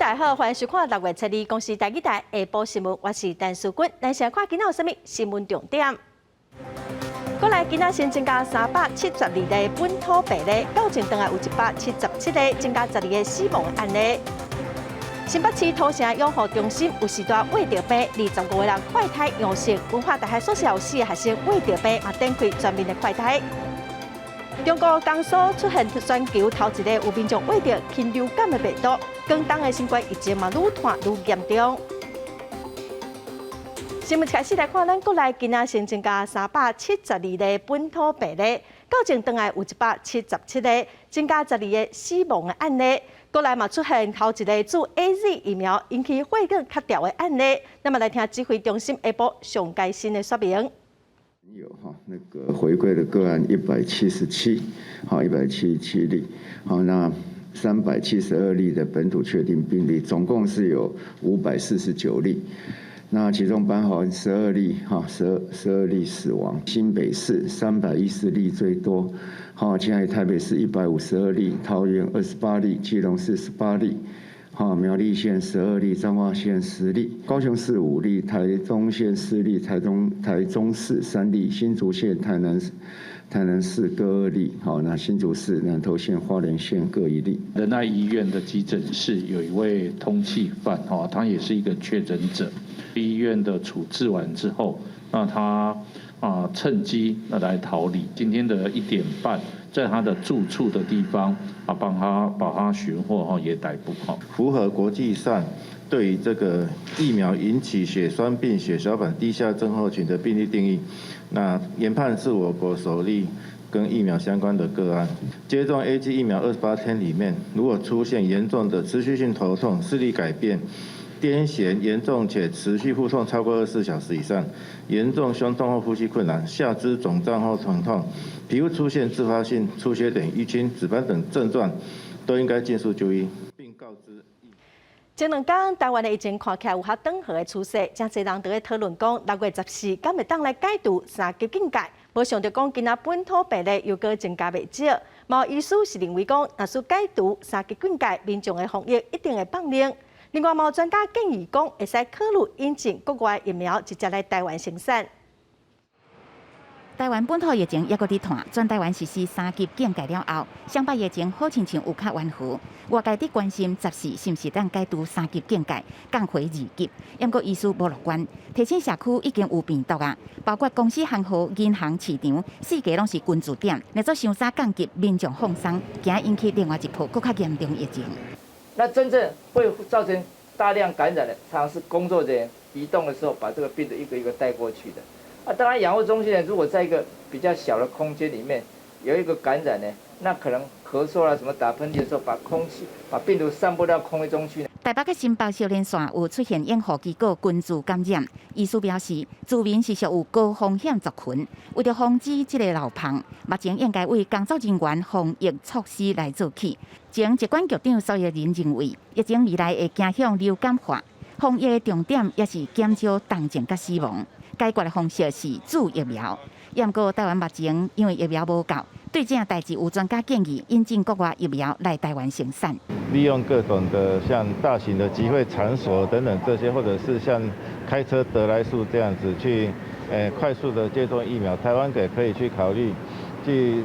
大家好，歡迎收看六月七日公視台語台下晡新聞，我是陳淑君。咱先看今仔有啥物新聞重點。國內今仔新增加372例本土病例，到前頓來有177個，增加12個死亡案例。新北市土城養護中心有序大穢著病，25個人快篩陽性。文化大學宿舍有四個學生穢著病，嘛展開全面的快篩。中國江蘇出現全球頭一個有民眾穢著禽流感的病毒，廣東的新冠疫情嘛愈傳愈嚴重。新聞開始來看，咱國內今仔新增加372例本土病例，到前頓來有177個，增加12個死亡的案例。國內嘛出現頭一個注 AZ 疫苗引起血管卡掉的案例。那麼來聽指揮中心下晡上蓋新的說明。有哈，那個回歸的個案一百七十七，好，177例，好，那372例的本土確定病例，總共是有549例。那其中包含十二例，哈，十二例死亡。新北市310例最多，好，接下來台北市152例，桃園28例，基隆市18例，好，苗栗縣12例，彰化縣10例，高雄市5例，台中縣4例，台中市3例，新竹縣、台南市各2例，好，那新竹市、南投縣、花蓮縣各1例。仁愛醫院的急診室有一位通緝犯，哈，他也是一個確診者。醫院的處置完之後，那他啊趁機那來逃離。今天的1點半，在他的住處的地方啊，幫他把他尋獲哈，也逮捕哈。符合國際上對於這個疫苗引起血栓病、血小板低下症候群的病例定義，那研判是我國首例跟疫苗相關的個案。接種 AZ 疫苗28天裡面，如果出現嚴重的持續性頭痛、視力改變、癲癇嚴重且持續腹痛超過24小時以上，嚴重胸痛或呼吸困難、下肢腫脹或疼痛、皮膚出現自發性出血點、淤青、紫斑等症狀，都應該盡速就醫，並告知。前兩工台灣的疫情看起來有較轉好的趨勢，誠濟人佇咧討論講6月14敢會當來解除三級警戒，無想著講今仔本土病例又閣增加袂少。嘛有醫師是認為講，若是解除三級警戒，民眾的防疫一定會放寬。另外，嘛有專家建議講，會使考慮引進國外疫苗，直接來台灣生產。台灣本土疫情猶閣佇傳，全台灣實施三級警戒了後，雙北疫情好親像有較緩和。外界佇關心十四是毋是當解除三級警戒，降回二級。毋過醫師無樂觀，提醒社區已經有病毒啊，包括公司行號、銀行、市場，四界攏是群聚點。若做傷早降級，民眾放鬆，驚引起另外一波閣較嚴重疫情。那真正會造成大量感染的，常常是工作人員移動的時候，把這個病毒一個一個帶過去的。啊，當然養護中心呢，如果在一個比較小的空間裡面有一個感染呢，那可能咳嗽啦、什麼打噴嚏的時候，把空氣、把病毒散播到空氣中去。台北佮新北小連線有出現養護機構群聚感染，醫師表示，住民是屬於高風險族群，為著防止這个漏縫，目前應該為工作人員防疫措施來做起。前疾管局長蘇益仁認為，疫情未來會走向流感化，防疫的重點也是減少重症佮死亡。解決的方式是注疫苗。毋過台灣目前因為疫苗無夠，對這代誌有專家建議引進國外疫苗來台灣生產。利用各種的像大型的集會場所等等這些，或者是像開車得來速這樣子去，快速的接種疫苗，台灣也可以去考慮去，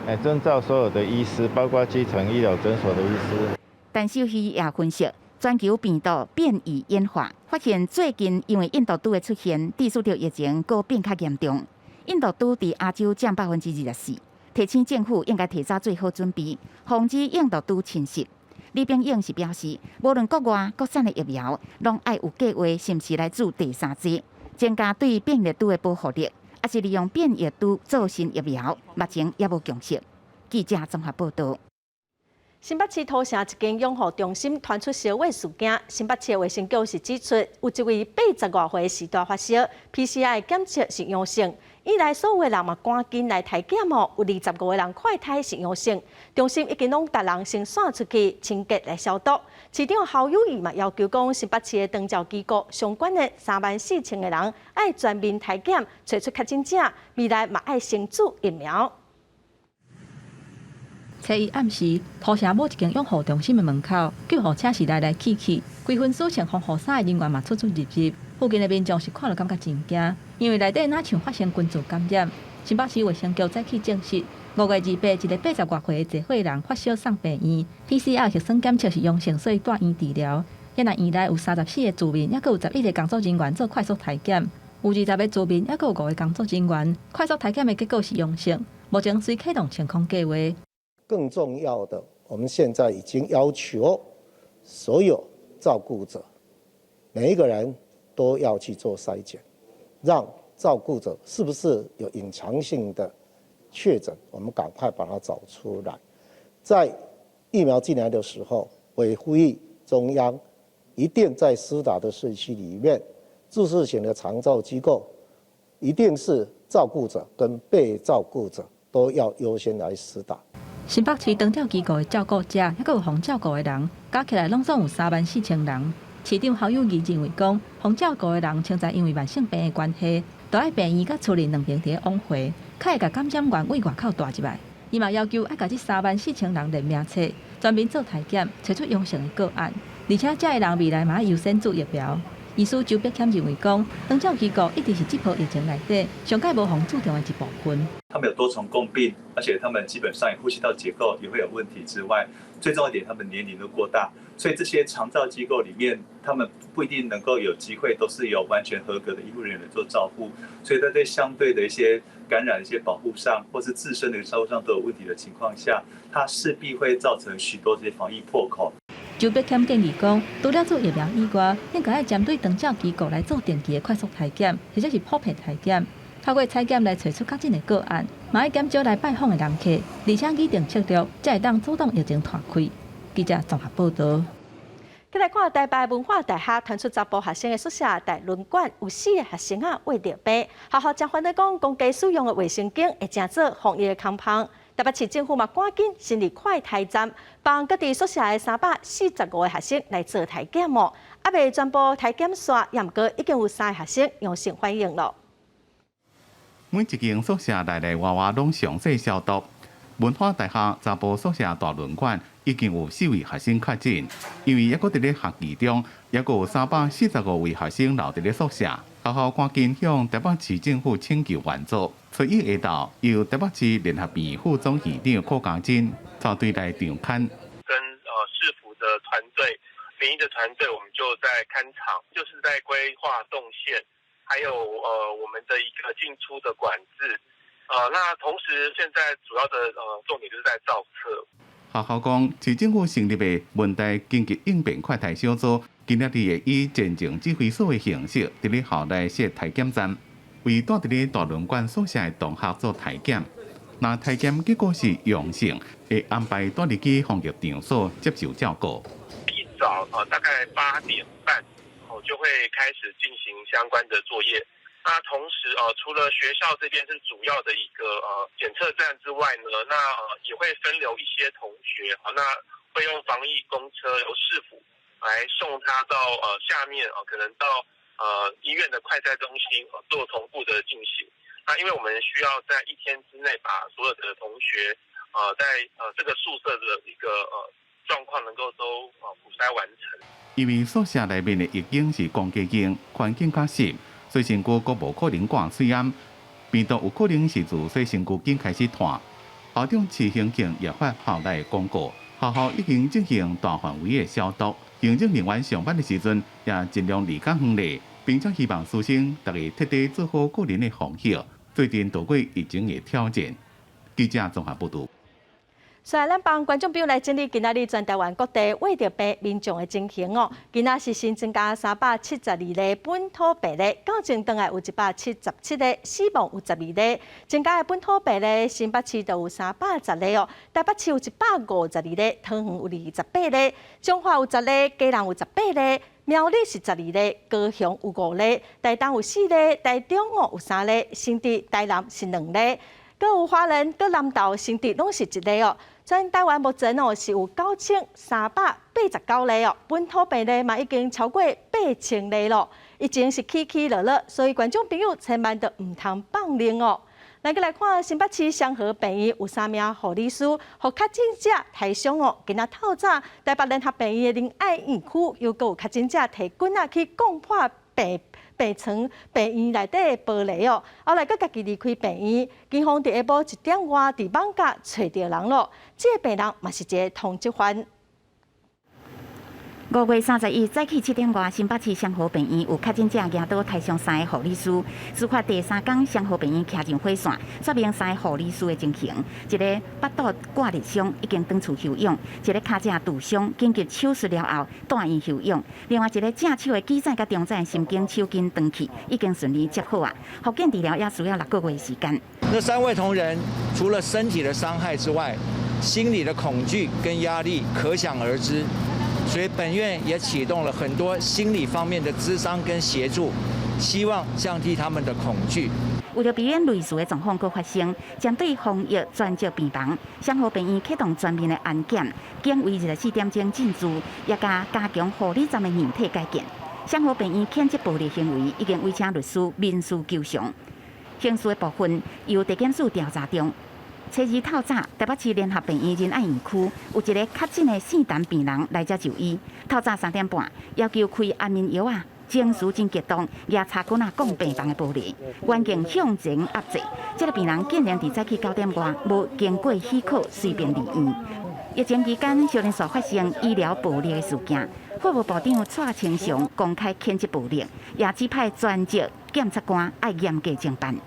徵召所有的醫師，包括基層醫療診所的醫師。陳秀熙也分析，全球病毒變異演化，發現最近因為印度株的出現，致使著疫情閣變較嚴重。印度株佇亞洲佔24%，提醒政府應該提早做好準備，防止印度株侵襲。李炳勇是表示，無論國外國產的疫苗，攏愛有計劃，是毋是來注第三劑，增加對變異株的保護力，抑是利用變異株做新疫苗，目前猶無共識。記者綜合報導。新北市土城一間養護中心傳出燒火事件，新北市衛生局是指出，有一位80外歲序大發燒，PCR 檢測是陽性，院內所有的人嘛趕緊來篩檢哦，有25個人快篩是陽性，中心已經攏共人先散出去清潔來消毒。市長侯友宜嘛要求講，新北市的長照機構相關的3萬4千個人愛全面篩檢，揣出確診者，未來嘛愛先注疫苗。初一暗時，土城某一間養護中心的門口，救護車是來來去去，規身所穿防護衫的人員嘛出出入入。附近的民眾是看著感覺真驚，因為內底若像發生群聚感染。新北市衛生局早起證實，5月28，一个80外歲的濟歲人發燒送病院，PCR 核酸檢測是陽性，所以住院治療。現在院內有34個住民，抑閣有11個工作人員做快速篩檢，有20個住民，抑閣有五个工作人員快速篩檢的結果是陽性。目前隨啟動清空計劃。更重要的，我們現在已經要求所有照顧者，每一個人都要去做篩檢，讓照顧者是不是有隱藏性的確診，我們趕快把它找出來。在疫苗進來的時候，我也呼籲中央一定在施打的順序裡面，自治型的長照機構一定是照顧者跟被照顧者都要優先來施打。新北市長照機構的照顧者，抑閣有予照顧的人，加起來攏總有3萬4千人。市長侯友宜認為講，予照顧的人，現在因為慢性病的關係，都愛病院佮厝裡兩邊佇咧往回，較會共感染源對外口帶入來。伊嘛要求愛共這3萬4千人列名冊，全面做篩檢，揣出陽性的個案，而且這的人未來嘛愛優先注疫苗。醫師周碧謙認為講，長照機構一直是這波疫情內底上蓋無予注重的一部分。他們有多重共病，而且他們基本上呼吸道結構也會有問題之外，最重要一點，他們年齡都過大，所以這些長照機構裡面，他們不一定能夠有機會都是有完全合格的醫護人員來做照護，所以在對相對的一些感染一些保護上，或是自身的照護上都有問題的情況下，它勢必會造成許多這些防疫破口。周碧謙建議講，除了做疫苗以外，應該愛針對長照機構來做定期的快速篩檢，或者是普遍篩檢，透過採檢來揣出確診的個案，嘛愛減少來拜訪的人客，而且擬定策略，才會當阻擋疫情湠開。記者綜合報導。再來看台北文化大學傳出查埔學生的宿舍大輪館有四个學生仔穢著病，學校真煩惱講，公家使用的衛生巾會成做防疫的空縫。台北市政府嘛趕緊成立快篩站，幫各地宿舍的345個學生來做篩檢哦。猶未全部篩檢煞，也毋過已經有三个學生陽性反應囉。每一間宿舍內內外外攏詳細消毒。文化大學查埔宿舍大輪館已經有四位學生確診，因為猶閣佇咧學期中，猶閣有345位學生留佇咧宿舍。學校趕緊向台北市政府請求援助。初一下晝，由台北市聯合醫院副總院長柯嘉真帶隊來場勘。跟市府的團隊、防疫的團隊，我們就在勘場，就是在規劃動線，還有我們的一個進出的管制。那同時現在主要的重點就是在造冊。學校講，市政府成立的文大緊急應變快篩小組，今仔日會以前情指揮所的形式，佇咧校內設篩檢站，為蹛佇咧大輪館宿舍的同學做篩檢。若篩檢結果是陽性，會安排帶入去防疫場所接受照顧。一早大概8點半，就會開始進行相關的作業。那同時除了學校這邊是主要的一個檢測站之外呢，那也會分流一些同學，那會用防疫公車由市府來送他到下面可能到醫院的快篩中心做同步的進行。那因為我們需要在一天之內把所有的同學在這個宿舍的一個狀況能夠都普篩完成。因為宿舍內面的環境是公家間，環境較濕。洗身軀閣無可能掛喙罨，病毒有可能是自洗身軀間開始傳。校長池興慶也發校內公告，學校已經進行大範圍的消毒，行政人員上班的時陣也盡量離較遠咧，並且希望師生逐家徹底做好個人的防疫，做陣渡過疫情的挑戰。記者綜合報導。所以，咱幫觀眾朋友來整理今仔日全台灣各地穢著病民眾的情形哦。今仔是新增加372例本土病例，到前轉來有177個，死亡有12例。增加的本土病例，新北市就有310例哦，台北市有152例，桃園有28例，彰化有10例，基隆有18例，苗栗是12例，高雄有5例，台東有4例，台中哦有3例，新竹、台南是2例，閣有花蓮、閣南投、新竹攏是1例哦。全台灣目前哦是有9389例哦，本土病例嘛已經超過8000例咯，疫情是起起落落，所以觀眾朋友千萬著毋通放任哦。咱閣來看新北市雙和病院有三名護理師，予確診者刣傷哦。今仔透早，台北聯合病院的仁愛院區又閣有確診者提棍仔去摃破病床病院內底的玻璃哦，後來閣家己離開病院，警方佇下晡1點外佇艋舺揣著人囉。這个病人嘛是一个通緝犯。5月31早起7點外，新北市雙和病院有確診者舉刀刣傷三个護理師。事發第三工，雙和病院徛上火線，說明三个護理師的情形：一个腹肚割裂傷，已經轉厝休養；一个跤脊拄傷，緊急手術了後住院休養；另外一个正手的指蹛佮中指神經抽筋斷去，已經順利接好啊。復健治療也需要6個月時間。那三位同仁除了身體的傷害之外，心理的恐懼跟壓力可想而知。所以本院也啟動了很多心理方面的諮商跟協助，希望降低他們的恐懼。為著避免類似的狀況閣發生，針對防疫專責病房，雙和病院啟動全面的安檢，警衛24點鐘進駐，也加強護理站的硬體改建。雙和病院譴責暴力行為，已經委請律師民事求償。刑事的部分由地檢署調查中。初二透早，台北市聯合病院仁愛院區有一个確診的姓陳病人來遮就醫。透早3點半，要求開安眠藥仔，情緒真激動，舉柴棍仔摃病房的玻璃，環境向前壓制。這个病人竟然佇早起9點外，無經過許可隨便離院。疫情期間，小連續發生醫療暴力的事件，法務部長蔡清祥公開譴責暴力，也指派專責檢察官愛嚴格偵辦。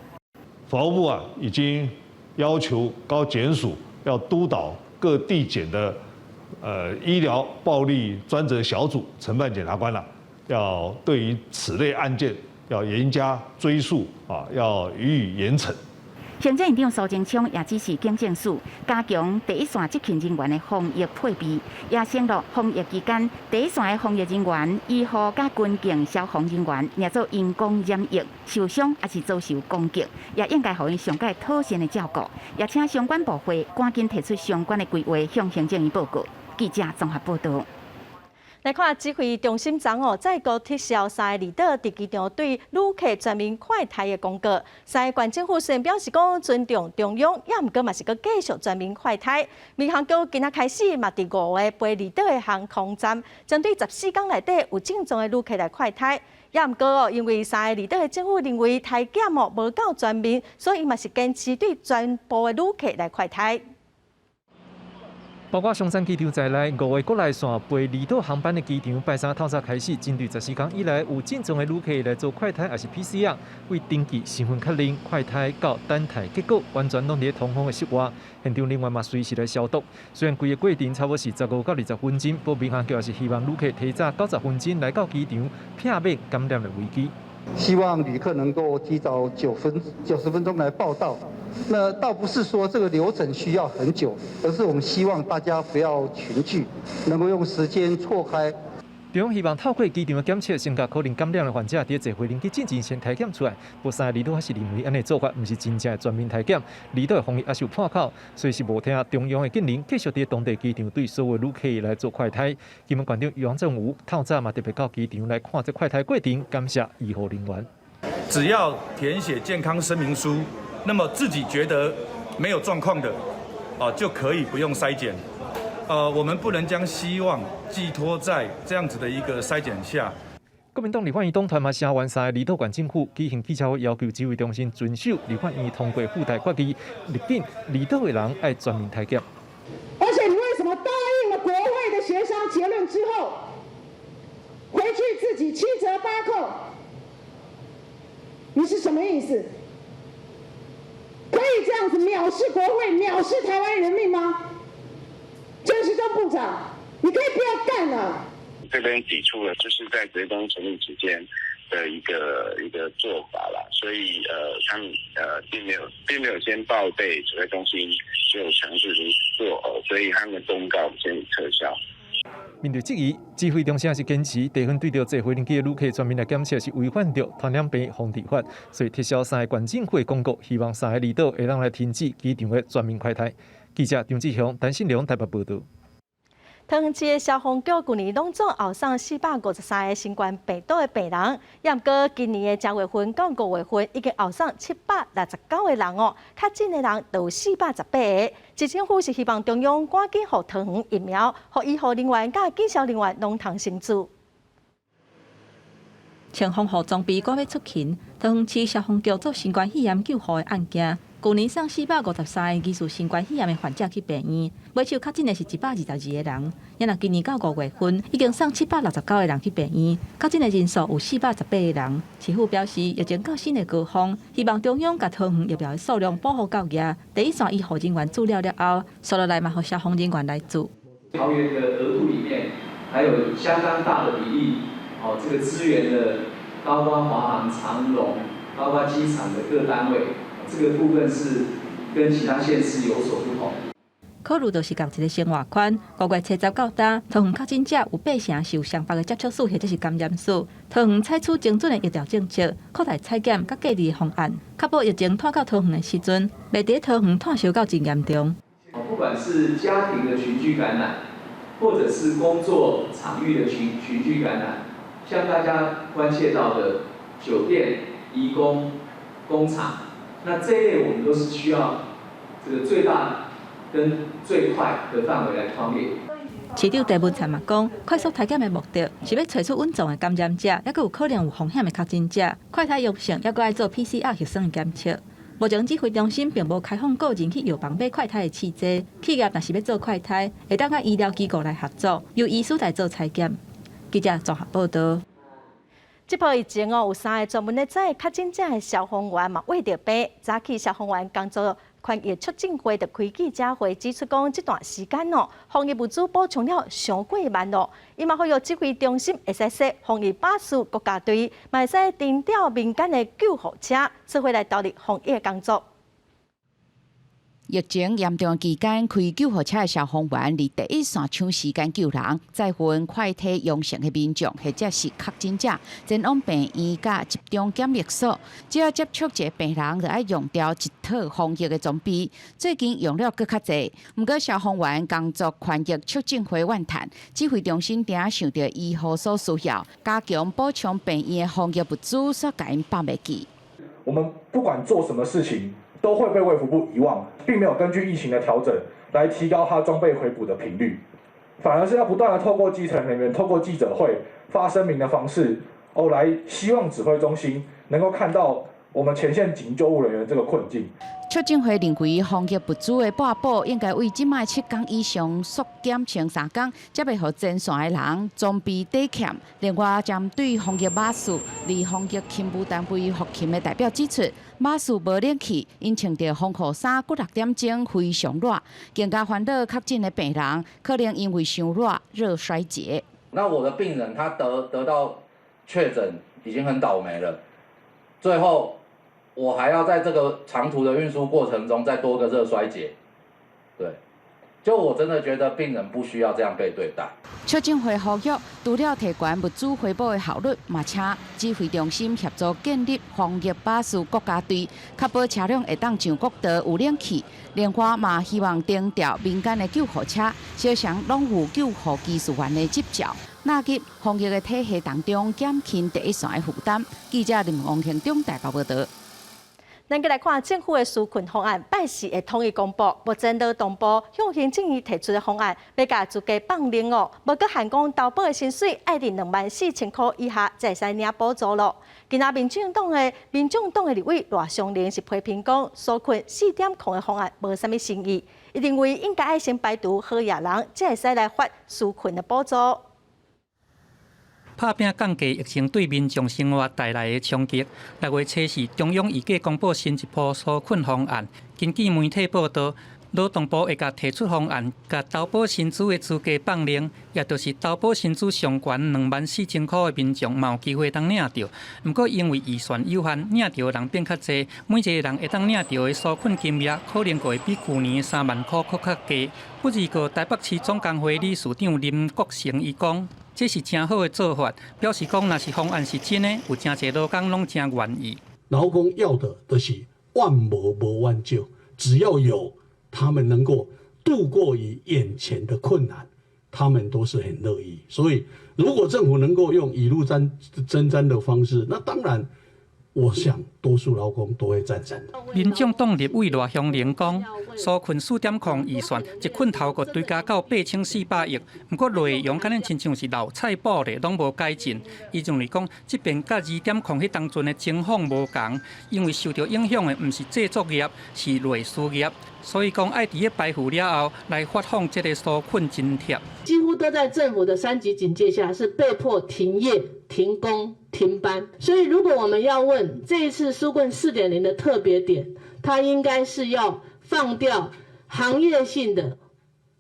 法務部啊，已經要求高檢署要督導各地檢的醫療暴力專責小組承辦檢察官啦，要對於此類案件要嚴加追訴啊，要予以嚴懲。行政院長蘇貞昌也指示警政署加強第一線執勤人員的防疫配備，也承諾防疫期間第一線的防疫人員、醫護佮軍警消防人員，若做因公染疫、受傷抑是遭受攻擊，也應該予𪜶上蓋妥善的照顧。也請相關部會趕緊提出相關的規劃，向行政院報告。記者綜合報道。來看指揮中心昨哦，再閣撤銷三个離島佇機場對旅客全面快篩的公告。三个縣政府雖然表示講尊重中央，也毋過嘛是閣繼續全面快篩。民航局今仔開始嘛，佇五个飛離島的航空站，針對14工內底有症狀的旅客來快篩。也毋過哦，因為三个離島的政府認為篩檢哦無夠全面，所以嘛是堅持對全部的旅客來快篩。包括松山機場在內，五个國內線飛離島航班的機場，拜三透早開始，針對14工以來有症狀的旅客來做快篩，抑是 PCR，為登記身份確認，快篩到等待結果，完全攏佇通風的室外，現場人員嘛隨時來消毒。雖然規个過程差不多是15到20分鐘，不過民航局也是希望旅客提早90分鐘來到機場，避免感染的危機。希望旅客能夠提早90分鐘來報到。那倒不是說這個流程需要很久，而是我們希望大家不要群聚，能夠用時間錯開。中央希望透過機場的檢測，先共可能感染的患者佇坐飛機進前先篩檢出來。無三个離島還是認為按呢做法毋是真正的全面篩檢，離島的防疫猶是有破口，所以是無聽中央的建議，繼續佇當地機場對所有旅客來做快篩。金門縣長楊政武透早嘛特別到機場來看這快篩過程，感謝醫護人員。只要填寫健康聲明書，那麼自己覺得沒有狀況的，啊，就可以不用篩檢。我們不能將希望寄託在這樣子的一個篩檢下。國民黨立法院黨團嘛聲援三个離島縣政府舉行記者會，要求指揮中心遵守立法院通過附帶決議，力緊離島的人愛全面篩檢。而且你為什麼答應了國會的協商結論之後，回去自己七折八扣？你是什麼意思？可以這樣子藐視國會、藐視台灣人民嗎？陳時中部長，你可以不要幹了。這邊提出了，就是在指揮中心成立之間的一個做法啦，所以他們並沒有先報備指揮中心就強制如此做，所以他們的公告先撤銷。面對質疑，指揮中心是堅持地方對著坐飛機的旅客全面來檢測是違反著傳染病防治法，所以撤銷三个縣政府的公告，希望三个離島會當來停止機場的全面快篩。記者張志雄、陳信良台北報道。桃園市的消防局舊年攏總後送453個新冠病毒的病人，也毋過今年的正月份到五月份已經後送769個人哦，確診的人就有418個。市政府是希望中央趕緊予桃園疫苗，予醫護人員佮警消人員攏通先注。穿防護裝備趕欲出勤，桃園市消防局做新冠肺炎救護的案件。舊年送453個疑似新冠肺炎的患者去病院，尾手確診的是122個人。也若今年到五月份，已經送769個人去病院，確診的人數有418個人。市府表示，疫情到新的高峰，希望中央共桃園疫苗的數量補予夠額。第一線醫護人員注了了後，紲落來嘛，予消防人員來注。桃園的額度裡面，還有相當大的比例，哦，這個資源的，包括華航、長榮，包括機場的各單位。這個部分是跟其他縣市有所不同。考慮就是仝一个生活圈，5月70到今，桃園確診者有八成是有雙北的接觸史或者是感染史。桃園採取精準的疫調政策，擴大採檢佮隔離的方案，確保疫情湠到桃園的時陣，袂佇桃園湠燒到真嚴重。不管是家庭的群聚感染，或者是工作場域的群聚感染，像大家關切到的酒店、移工、工廠。那這一類我們都是需要這個最大跟最快的範圍來匡列。市長鄭文燦嘛講，快速篩檢的目的是欲揣出隱藏的感染者，抑閣有可能有風險的確診者。快篩陽性，抑閣愛做 PCR 核酸的檢測。目前指揮中心並無開放個人去藥房買快篩的試劑，企業若是欲做快篩，會當佮醫療機構來合作，由醫師來做採檢。記者綜合報道。這波疫情哦，有三个專門咧載確診者的消防員嘛，穢著病。早起消防員工作權益促進會就開記者會，指出講這段時間哦，防疫物資補充了上過萬咯。伊嘛呼籲指揮中心會使設防疫巴士國家隊，嘛會使徵調民間的救護車，做伙來投入防疫工作。疫情嚴重期間，開救護車的消防員佇第一線搶時間救人，載運快篩陽性的民眾或者是確診者，前往病院佮集中檢疫所。只要接觸一个病人，就愛用著一套防疫的裝備。最近用了閣較濟，毋過消防員工作權益促進會怨嘆，指揮中心定想著醫護所需要，加強補充病院的防疫物資，煞共𪜶放袂記。我們不管做什麼事情，都會被衛福部遺忘，並沒有根據疫情的調整來提高他裝備回補的頻率，反而是要不斷的透過基層人員、透過記者會發聲明的方式，哦，來希望指揮中心能夠看到我們前線緊急救護人員這個困境。促進會認為防疫物資的撥補應該為這擺7工以上縮減成3工，才袂予前線的人裝備底欠。另外，針對防疫巴士，離防疫勤務單位復勤的代表指出，巴士無冷氣，𪜶穿著防護衫，過6點鐘非常熱，更加煩惱確診的病人可能因為傷熱熱衰竭。那我的病人他得到確診已經很倒霉了，最後，我還要在這個長途的運輸過程中再多個熱衰竭，對，就我真的覺得病人不需要這樣被對待。促進會呼籲，除了提懸物資回補的效率，嘛請指揮中心協助建立防疫巴士國家隊，確保車輛會當上國道有冷氣。另外嘛，希望徵調民間的救護車，小雙攏有救護技術員的執照，納入防疫的體系當中，減輕第一線的負擔。記者林王慶中台北報道。咱閣來看政府的紓困方案，拜四會統一公布。目前勞動部向行政院提出的方案，欲共資格放冗哦，無閣限講投保的薪水愛佇24,000箍以下，才會使領補助囉。今仔民進黨的立委賴香伶是批評講，紓困4.0的方案無啥物誠意，伊認為應該愛先排除好額人，才會使來發紓困的補助。拍拚降低疫情對民眾生活帶來的衝擊。6月24，中央預計公布新一波紓困方案。根據媒體報道，勞動部會共提出方案，共投保薪資的資格放冗，也就是投保薪資上懸24,000箍的民眾，嘛有機會通領著。毋過因為預算有限，領著的人變較濟，每一个人會當領著的紓困金額可能會比舊年的3萬箍閣較低。不過，台北市總工會理事長林國成伊講，這是誠好的做法，表示講，若是方案是真的，有誠濟勞工攏誠願意。勞工要的就是萬無無萬少，只要有他們能夠度過於眼前的困難，他們都是很樂意。所以，如果政府能夠用雨露均沾的方式，那當然，我想多數勞工都會贊成的。民眾黨立委賴香伶講，紓困4.0預算一棍頭閣追加到8400億，毋過內容敢若親像是老菜脯咧，攏無改進。伊認為講，這遍佮2.0彼當陣的情況無仝，因為受著影響的毋是製作業，是類似業，所以講愛佇咧排付了後來發放這個紓困津貼。幾乎都在政府的三級警戒下，是被迫停業、停工、停班。所以，如果我們要問這一次紓困4.0的特別點，它應該是要放掉行業性的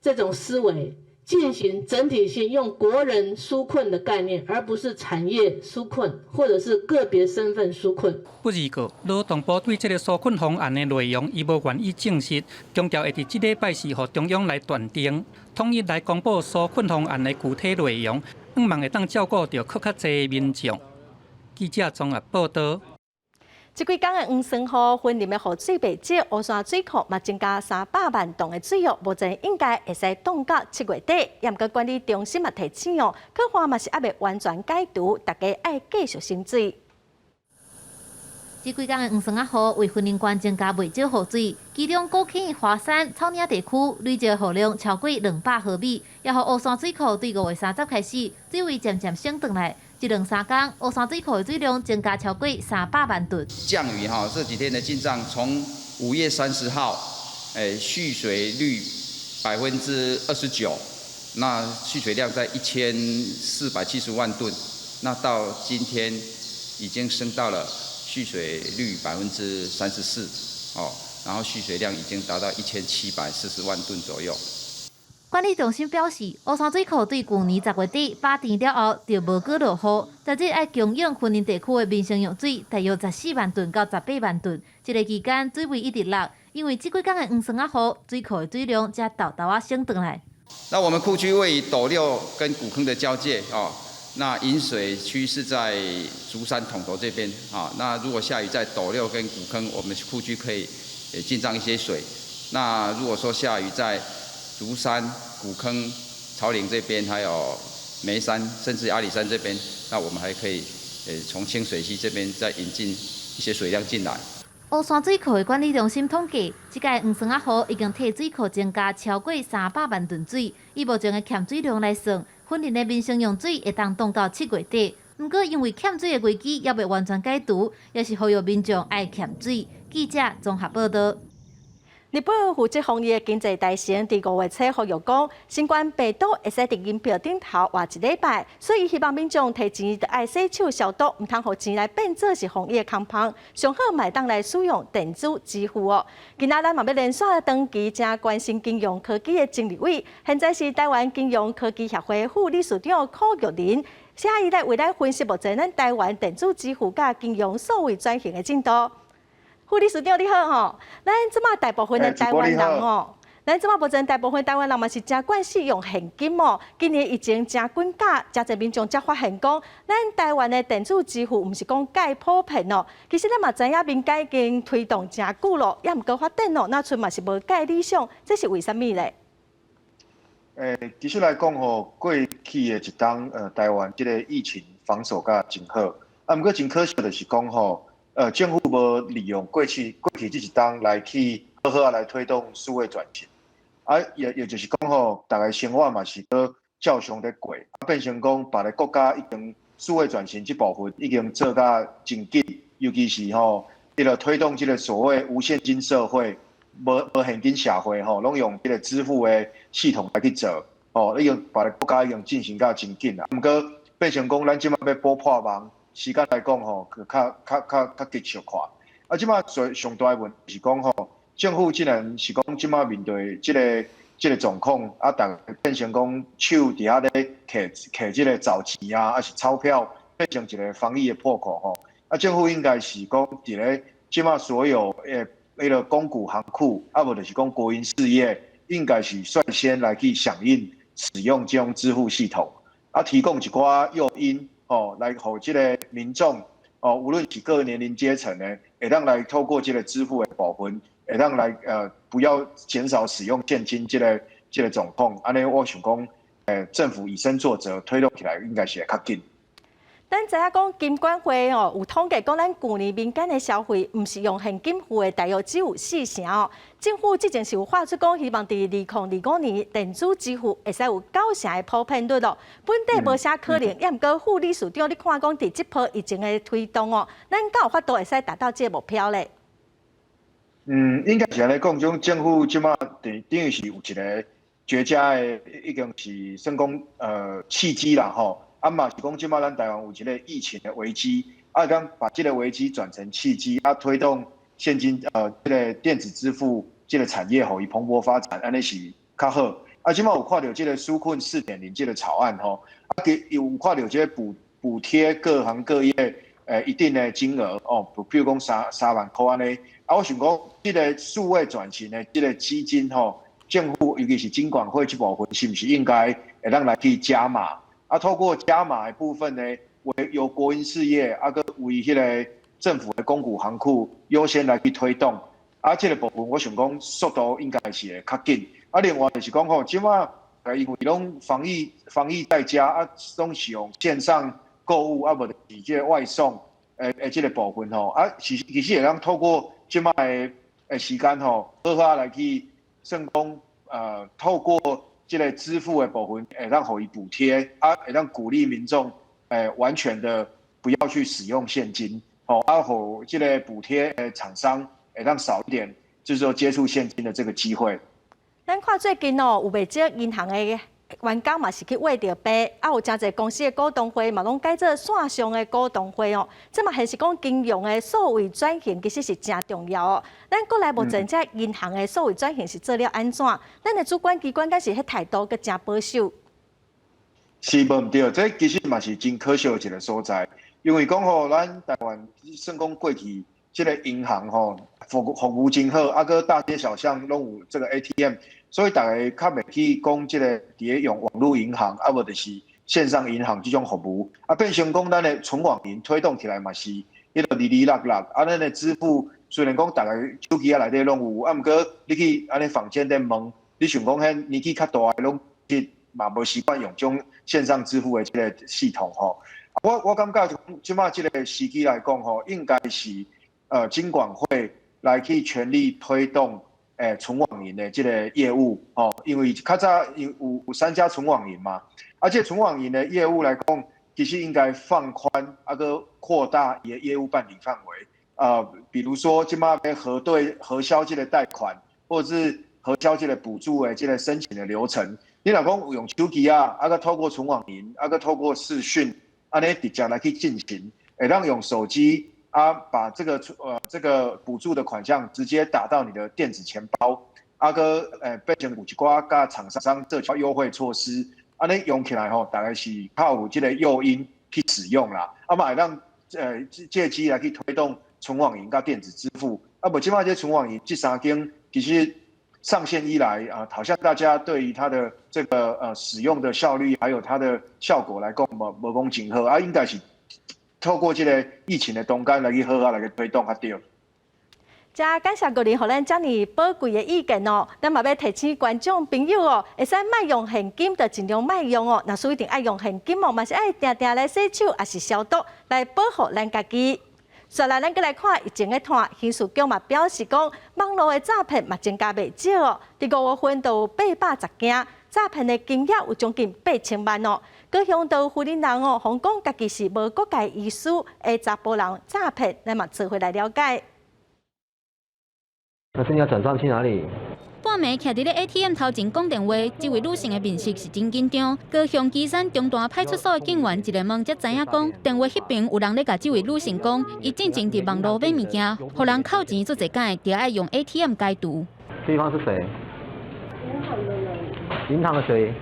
這種思維，進行整體性用國人紓困的概念，而不是產業紓困或者是個別身份紓困。不二個，勞動部對這個紓困方案的內容，伊無願意證實，強調會佇這禮拜四予中央來斷定，統一來公布紓困方案的具體內容，向望會當照顧著閣較濟民眾。記者綜合報導。這幾工的黃酸雨，雲林的雨水袂少，烏山水庫嘛增加300萬噸的水哦，目前應該會使擋到7月底。毋過管理中心嘛提醒哦，可旱嘛是猶未完全解除，大家愛繼續省水。這幾工的黃酸仔雨為雲林縣增加袂少雨水，其中古坑、華山、草嶺地區累積雨量超過200毫米，也予烏山水庫對5月30開始水位漸漸升轉來。這兩三工，烏山水庫的水量增加超過300萬噸。降雨哈，這幾天的進賬從5月30號，蓄水率29%，那蓄水量在1470萬噸，那到今天已經升到了蓄水率34%，哦，然後蓄水量已經達到1740萬噸左右。管理中心表示，烏山水庫對舊年10月底飽填了後，就無閣落雨。十日愛供應雲林地區的民生用水，大約14萬噸到18萬噸。這个期間水位一直落，因為這幾工的黃酸仔雨，水庫的水量才沓沓仔升轉來。那我們庫區位於斗六跟古坑的交界哦，那引水區是在竹山統頭這邊啊。那如果下雨在斗六跟古坑，我們庫區可以進帳一些水。那如果說下雨在竹山、古坑、草嶺這邊，還有梅山，甚至阿里山這邊，那我們還可以從清水溪這邊再引進一些水量進來。烏山水庫的管理中心統計，這屆黃酸仔雨已經替水庫增加超過300萬噸水，以目前的欠水量來算，雲林的民生用水會當擋到7月底。毋過因為欠水的危機猶未完全解除，也是呼籲民眾愛儉水。記者綜合報導。日本負責防疫的經濟大臣佇5月初呼籲講，新冠病毒會使佇銀票頂頭活一禮拜，所以希望民眾提錢著愛洗手消毒，毋通予錢來變做是防疫的空縫。上好嘛會當來使用電子支付哦。今仔咱嘛欲連線長期誠關心金融科技的曾立偉，現在是台灣金融科技協會副理事長柯玉麟，請伊來為咱分析目前咱台灣電子支付佮金融數位轉型的進度。副理事長你好吼，咱這馬大部分的台灣人哦，咱這馬目前大部分台灣人嘛是誠慣使用現金哦。今年疫情誠滾價，誠濟民眾才發現講，咱台灣的電子支付毋是講蓋普遍哦。其實咱嘛知影民間已經推動誠久咯，猶毋過發展哦，若賰嘛是無蓋理想，這是為啥物咧？其實來講吼，過去的一冬，台灣這个疫情防守甲真好，啊，毋過真可惜就是講吼，政府無利用過去這一冬來去好好仔來推動數位轉型，啊，也就是講吼，逐个生活嘛是閣照常咧過，啊，變成講別个國家已經數位轉型這部分已經做甲真緊，尤其是吼，為了推動這个所謂無現金社會、無現金社會吼，攏用這个支付的系統來去做，吼，已經別个國家已經進行甲真緊啦。毋過變成講，咱這馬欲補破網。時間來講吼，較急小可。啊，這馬最上大的問題是講吼，政府竟然是講這馬面對這个狀況，啊，逐家變成講手佇遐咧摕摕這个找錢啊，抑是鈔票，變成一个防疫的破口吼。啊，政府應該是講佇咧這馬所有的彼个公股行庫，啊，無就是講國營事業，應該是率先來去響應使用這種支付系統，啊，提供一寡誘因。哦，來予這个民眾哦，無論是各個年齡階層的，會當來透過這个支付的部分，會當來不要減少使用現金這个狀況。按呢，我想講，政府以身作則推動起來，應該是會較緊。咱知影講金管會哦有統計講，咱舊年民間的消費毋是用現金付的，大約只有4成哦。政府之前是有發出講，希望佇2025年電子支付會使有9成的普遍率哦。本地無啥可能，抑毋過副理事長，你看講佇這波疫情的推動哦，咱敢有法度會使達到這個目標咧？嗯，應該是按呢講，種政府這馬等於是有一個絕佳的，已經是算講契機啦吼。啊嘛是講，這馬咱台灣有一個疫情的危機，啊講把這個危機轉成契機，啊推動現金這個電子支付這個產業予伊蓬勃發展，按呢是較好。啊，這馬有看著這個紓困4.0這個草案吼，啊佮有看著這個補貼各行各業一定的金額哦，比如講3萬箍按呢。啊，我想講這個數位轉型的這個基金吼，政府尤其是金管會這部分，是毋是應該會當來去加碼？啊，透過加碼的部分呢，為由國營事業啊，閣為彼個政府的公股行庫優先來去推動。啊，這個部分我想講速度應該是會較緊。啊，另外就是講吼，這馬因為攏防疫在家啊，攏是用線上購物啊，無就是這個外送的這個部分吼，啊，其實會當透過這馬的時間吼，好好來去算講透過這個支付的部分，會當予伊補貼，啊，會當鼓勵民眾，完全的不要去使用現金，吼，啊，予這個補貼的廠商會當少一點，就是說接觸現金的這個機會。咱看最近哦，有袂少銀行的員工嘛是去穢著病，啊有誠濟公司的股東會嘛攏改做線上的股東會哦。這嘛顯示講金融的數位轉型其實是誠重要哦。咱國內目前這銀行的數位轉型是做了按怎？咱的主管機關敢是彼態度閣誠保守？是無毋對，這其實嘛是真可惜的一個所在，因為講吼，咱台灣算講過去這個銀行吼服務真好，啊閣大街小巷攏有這個 ATM。所以大家較袂去講這個佇咧用網路銀行，啊無就是線上銀行這種服務，啊變成講咱的純網銀推動起來嘛是彼個離離落落，啊咱的支付雖然講逐个手機仔內底攏有，啊毋過你去按呢坊間咧問，你想講彼年紀較大的攏去嘛無習慣用這種線上支付的這個系統吼。我感覺這馬這個時機來講吼，應該是金管會來去全力推動。純網銀的這個業務，吼，因為較早有三家純網銀嘛，而且純網銀的業務來講，其實應該放寬啊閣擴大伊的業務辦理範圍，比如說這馬欲核對核銷這個貸款，或者是核銷這個補助的這個申請的流程，你若講用手機啊，啊閣透過純網銀，啊閣透過視訊，按呢直接來去進行，會當用手機。啊，把這個補助的款項直接打到你的電子錢包，啊閣變成有一寡佮廠商做優惠措施，按呢用起來吼，大概是較有這個誘因去使用啦。啊嘛會當借機來去推動純網銀佮電子支付。啊無這馬這純網銀這三間其實上線以來啊，好像大家對於它的這個使用的效率還有它的效果來講，無講真好啊，應該是透過這個疫情的中間來去好好來去推動較對。真感謝國林，予咱遮爾寶貴的意見哦。咱嘛欲提醒觀眾朋友哦，會使莫用現金就盡量莫用哦。若是一定愛用現金哦，嘛是愛定定來洗手，抑是消毒來保護咱家己。紲來，咱閣來看疫情的拖，刑事局嘛表示講，網路的詐騙嘛增加袂少哦。佇5月份就有810件，詐騙的金額有將近8000萬哦。高雄就有婦人哦，予人講家己是無國界醫師的查埔人詐騙，咱嘛做伙來了解。那是你要轉賬去哪裡？半暝徛佇咧 ATM 頭前講電話，這位女性的面色是真緊張。高雄旗山中段派出所的警員一个問才知影講，電話彼邊有人咧共這位女性講，伊進前佇網路買物件，予人扣錢足濟擺，著愛用 ATM 解除。對方是誰？銀行的人。銀行的誰？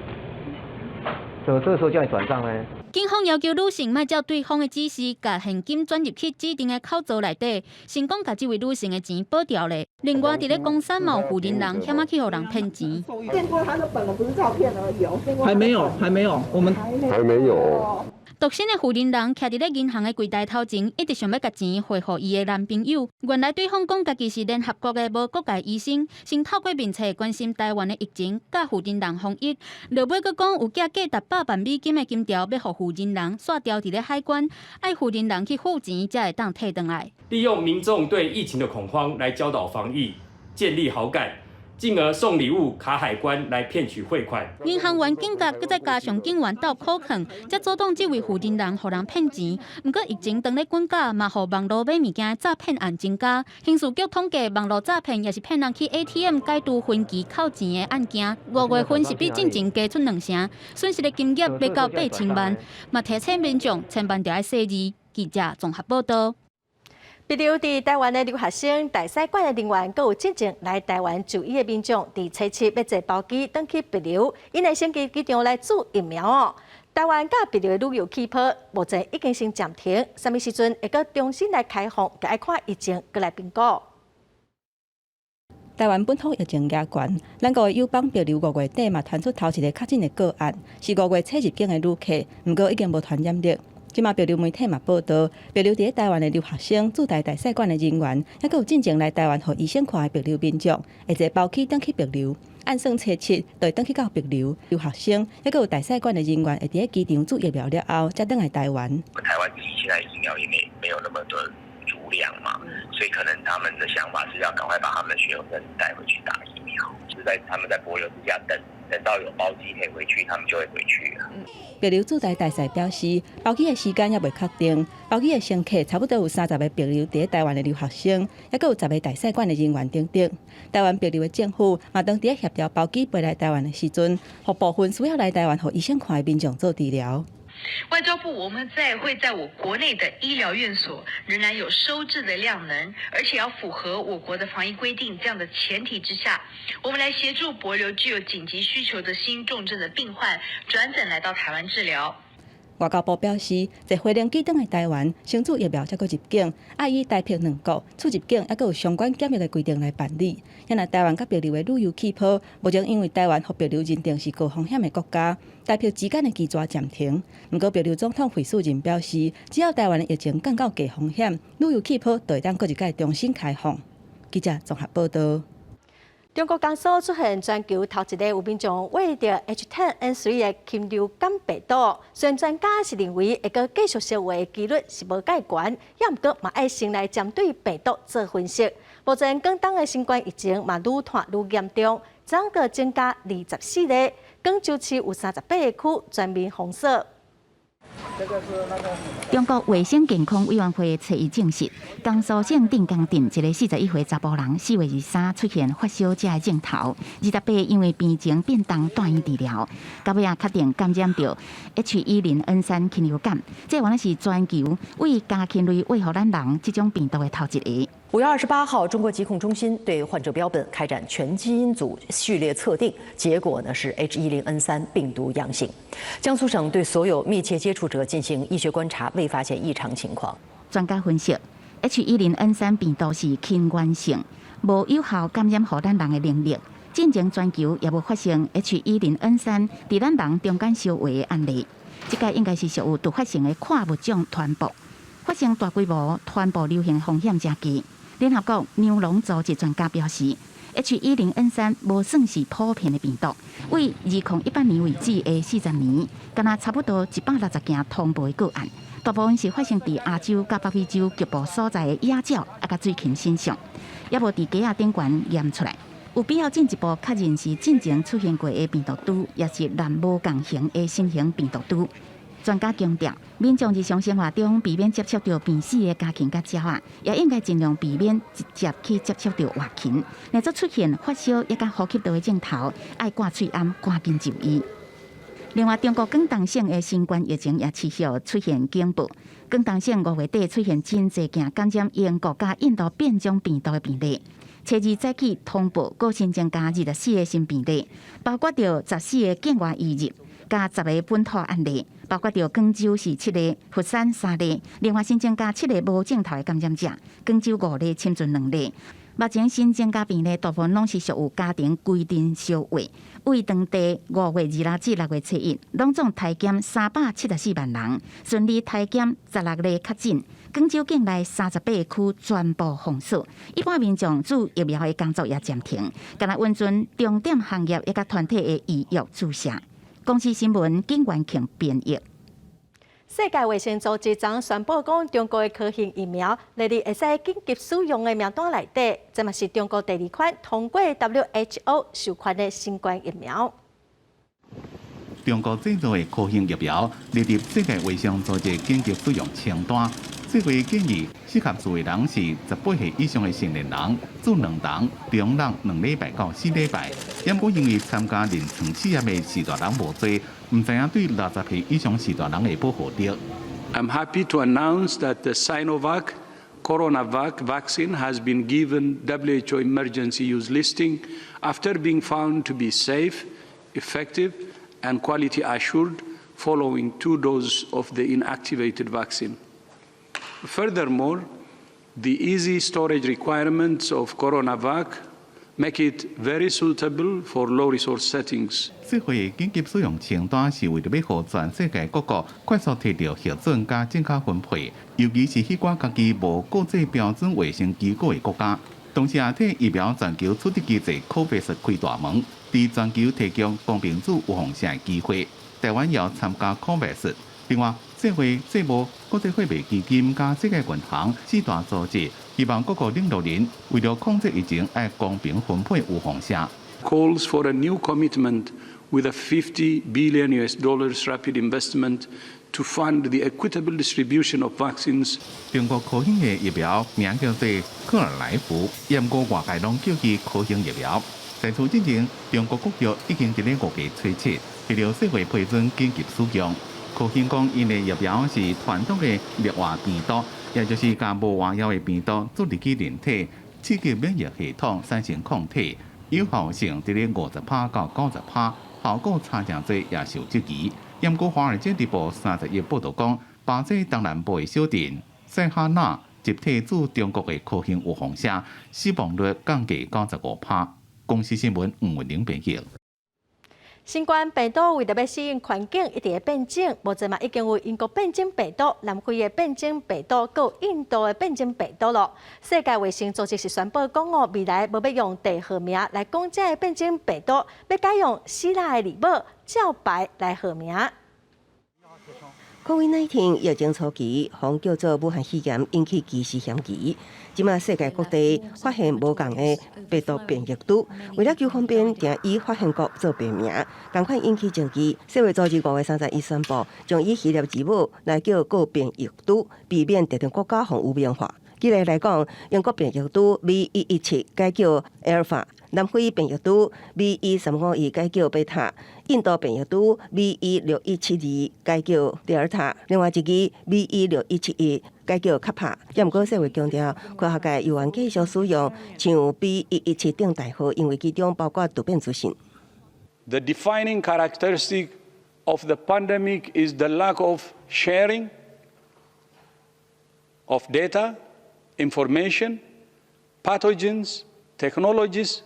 怎麼這個時候叫你轉賬呢？警方要求女性莫照對方的指示，共現金轉入去指定的口座內底，成功共這位女性的錢保牢咧。另外，佇咧岡山嘛有婦人險仔去予人騙錢。見過他的本人，不是照片而已哦。還沒有，還沒有，我們還沒有。獨身的婦人人徛佇咧銀行的櫃台頭前，一直想欲共錢匯予伊的男朋友。原來對方講家己是聯合國的無國界醫生，先透過面冊關心台灣的疫情，佮婦人人防疫。落尾閣講有寄價值百萬美金的金條欲予婦人人，煞牢佇咧海關，愛婦人人去付錢才會當提轉來。利用民眾對疫情的恐慌來教導防疫，建立好感。進而送禮物卡海關來騙取匯款。銀行員警覺，閣再加上警員鬥苦勸，才阻擋這位婦人人予人騙錢。毋過疫情當咧滾絞，嘛予網路買物件的詐騙案增加。刑事局統計，網路詐騙抑是騙人去 ATM 解除分期扣錢的案件，五月份是比進前加出兩成，損失的金額欲到八千萬。嘛提醒民眾千萬著愛細膩。記者綜合報道。帛琉佇臺灣的留學生、大使館的人員，閣有進前來臺灣就醫的民眾，佇初七欲坐包機轉去帛琉，𪜶會先去機場來注疫苗哦。臺灣佮帛琉的旅遊氣泡目前已經先暫停，啥物時陣會閣重新來開放，就愛看疫情閣來評估。臺灣本土疫情加懸，咱國的友邦帛琉五月底嘛傳出頭一个確診的個案，是五月初入境的旅客，毋過已經無傳染力。這馬帛琉媒體嘛報道，帛琉佇咧臺灣的留學生、駐台大使館的人員，抑閣有進前來臺灣予醫生看的帛琉民眾，會坐包機轉去帛琉，按算初七就會轉去到帛琉。留學生，抑閣有大使館的人員會佇咧機場注疫苗了後，才轉來臺灣。臺灣自己現在疫苗也沒有那麼的足量嘛，所以可能他們的想法是要趕快把他們的學生帶回去打疫苗，就是在他們在帛琉之下等。等到有包機可以回去，他們就會回去了。帛琉駐台大使表示，包機的時間猶未確定，包機的乘客差不多有三十个帛琉佇咧臺灣的留學生，抑閣有十个大使館的人員等等。臺灣帛琉的政府嘛，當佇咧協調包機飛來臺灣的時陣，予部分需要來臺灣予醫生看的民眾做治療。外交部，我們在會在我國內的醫療院所仍然有收治的量能，而且要符合我國的防疫規定，這樣的前提之下，我們來協助帛琉具有緊急需求的新重症的病患轉診來到台灣治療。外交部表示，坐飛行機轉來臺灣，先注疫苗才閣入境，愛依台帛兩國出入境抑閣有相關檢疫的規定來辦理。若台灣佮帛琉的旅遊氣泡，目前因為台灣予帛琉認定是高風險的國家，台帛之間的機轉暫停。毋過帛琉總統惠恕仁表示，只要台灣的疫情降到低風險，旅遊氣泡就會當閣一擺重新開放。記者綜合報道。中國江蘇出現全球頭一个有民眾罹著 H10N3 的禽流感病毒，雖然專家是認為會閣繼續燒話的幾率是無蓋懸，也毋過嘛愛先來針對病毒做分析。目前廣東的新冠疫情嘛愈拖愈嚴重，昨閣增加二十四例，廣州市有三十八个區全面封鎖。中國衛生健康委員會初一證實，江蘇省鎮江鎮一个41歲查埔人，4月23出現發燒這个症頭，28因為病情變重住院治療，到尾仔確定感染著 H 一零 N 三禽流感，這原來是全球對家禽類餵予咱人這種病毒的頭一个。 5月28號，中國疾控中心對患者標本開展全基因組序列測定，結果呢是 H10N3 病毒陽性。江蘇省對所有密切接觸者進行醫學觀察，未發現異常情況。專家分析，H10N3 病毒是親源性，無有效感染予咱人的能力。進前全球也無發生 H10N3 佇咱人中間相傳的案例。這個應該是屬於突發性的跨物種傳播，發生大規模傳播流行的風險誠低。聯合國糧農組織專家表示，H10N3無算是普遍的病毒，對2018年為止的40年，敢若差不多160件通報的個案，大部分是發生佇亞洲佮北美洲局部所在的野鳥啊佮水禽身上，猶無佇雞仔頂懸驗出來。有必要進一步確認是進前出現過的病毒株，抑是南無仝型的新型病毒株。專家強調，民眾日常生活中避免接觸著病死的家禽佮鳥仔，也應該盡量避免直接去接觸著活禽。若做出現發燒抑佮呼吸道的症頭，愛掛喙罨，趕緊就醫。另外，中國廣東省的新冠疫情也持續出現警報。廣東省五月底出現真濟件感染英國佮印度變種病毒的病例。初二早起通報，閣新增加24個新病例，包括著14個境外移入，佮10個本土案例，包括著廣州是七例，佛山三例，另外新增加七个無症頭的感染者，廣州五例，深圳兩例。目前新增加病例大部分攏是屬於家庭規陣相會，為當地5月26至6月初一，攏總篩檢374萬人，順利篩檢16例確診。廣州境內38個區全部封鎖，一般民眾注疫苗的工作也暫停，干焦允准重點行業以及團體的預約注射。公視新聞景元慶編譯。世界衛生組織昨宣布講，中國的科興疫苗列入會使緊急使用的名單內底，這嘛是中國第二款通過 WHO 授權的新冠疫苗。中國製造的科興疫苗列入世界衛生組織緊急使用清單。世衛建議，適合注的人是18歲以上的成年人，注兩針，中人2禮拜到4禮拜。毋過因為參加臨床試驗的序大人無濟，毋知影對60歲以上序大人的保護力。 I'm happy to announce that the Sinovac CoronaVac vaccine has been given WHO emergency use listing after being found to be safe, effective, and quality assured following two doses of the inactivated vaccine. Furthermore, the easy storage requirements of CoronaVac make it very suitable for low resource settings. 這回緊急使用清單是為著欲予全世界各國快速提著核准佮正確分配，尤其是彼寡家己無國際標準衛生機構的國家。同時也替疫苗全球取得機制 COVAX 開大門，佇全球提供公平注預防射的機會。台灣也參加 COVAX。另外，世衛、世貿、國際貨幣基金佮世界銀行四大組織，希望各國領導人為著控制疫情，愛公平分配預防射。 Calls for a new commitment with a 50 billion US dollars rapid investment to fund the equitable distribution of vaccines。中國科興的疫苗名叫做克爾來福，毋過外界攏叫伊科興疫苗。在此之前，中國國藥已經佇咧5月初七，得著世衛批准緊急使用。科興講，𪜶的疫苗是傳統的滅活病毒，也就是共無活躍的病毒注入去人體，刺激免疫系統產生抗體，有效性佇咧50%到90%，效果差誠濟也受質疑。毋過《華爾街日報》31報導講，巴西東南部的小鎮塞哈納集體注中國的科興預防射，死亡率降低95%。公視新聞吳文玲編譯。新冠病毒為著欲適應環境，一直咧變種，目前嘛已經有英國變種病毒、南非的變種病毒，閣有印度的變種病毒囉。世界衛生組織是宣布講哦，未來無欲用地號名來講這个變種病毒，欲改用希臘的字母照排來號名。 COVID-19 疫情初期，予叫做武漢肺炎引起歧視嫌疑。這馬世界各地發現無仝的病毒變異株，為了求方便，定以發現國做病名，仝款引起爭議。世衛組織5月31宣布，將以希臘字母來叫各變異株，避免特定國家予污名化。舉例來講，英國變異株 B 一一七改叫 Alpha，南非變異株 B 一三五一改叫貝塔，印度變異株 B 一六一七二改叫德爾塔，另外一支 B 一六一七一改叫卡帕。也毋過世衛強調，科學界猶原繼續使用像 B 一一七等代號，因為其中包括突變資訊。 The defining characteristic of the pandemic is the lack of sharing of data, information, pathogens, technologies,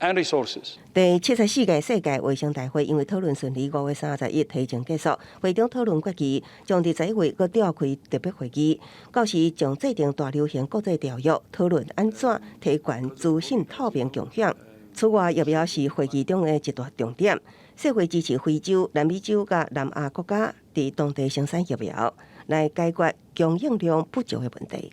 and resources. 第74屆世界衛生大會因為討論順利，5月31提前結束。會中討論決議，將佇11月閣召開特別會議，到時將制定大流行國際條約，討論按怎提懸資訊透明共享。此外，疫苗是會議中的一大重點。世衛支持非洲、南美洲佮南亞國家佇當地生產疫苗，來解決供應量不足的問題。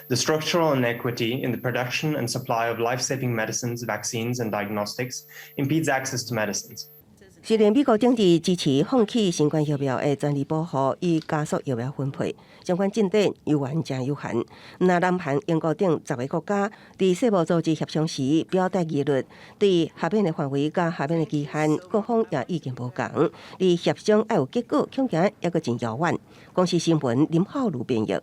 The structural inequity in the production and supply of life-saving medicines, vaccines, and diagnostics impedes access to medicines. 雖然美國政治支持放棄新冠疫苗的專利保護，以加速疫苗分配，相關進展猶原誠有限。若南韓、英國等10个國家佇世貿組織協商時表達疑慮，對豁免的範圍佮豁免的期限，各方也意見無仝。離協商愛有結果，恐驚猶閣真遙遠。公視新聞林浩如編譯。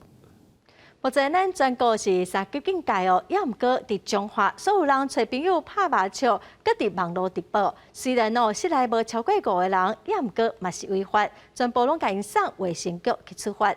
目前咱全國是三級警戒哦，猶毋過佇彰化，所有人揣朋友拍麻將，閣佇網路直播。雖然哦室內無超過五個人，猶毋過嘛是違法，全部攏共𪜶送衛生局去處罰。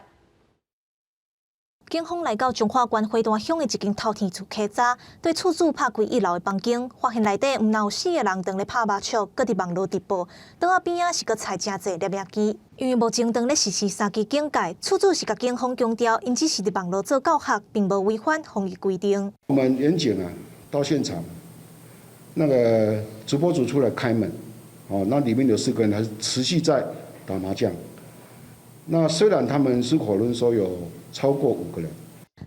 警方來到彰化縣花壇鄉的一間透天厝稽查，對厝主拍開一樓的房間，發現內底毋但有四個人當咧拍麻將，閣佇網路直播。桌仔邊仔是閣菜誠濟攝影機。因為目前當咧實施三級警戒，厝主是共警方強調，𪜶只是佇網路做教學，並無違反防疫規定。我們員警啊，到現場，那個直播主出來開門，哦，那裡面有四個人還是持續在打麻將。那雖然他們是否認說有超過五個人。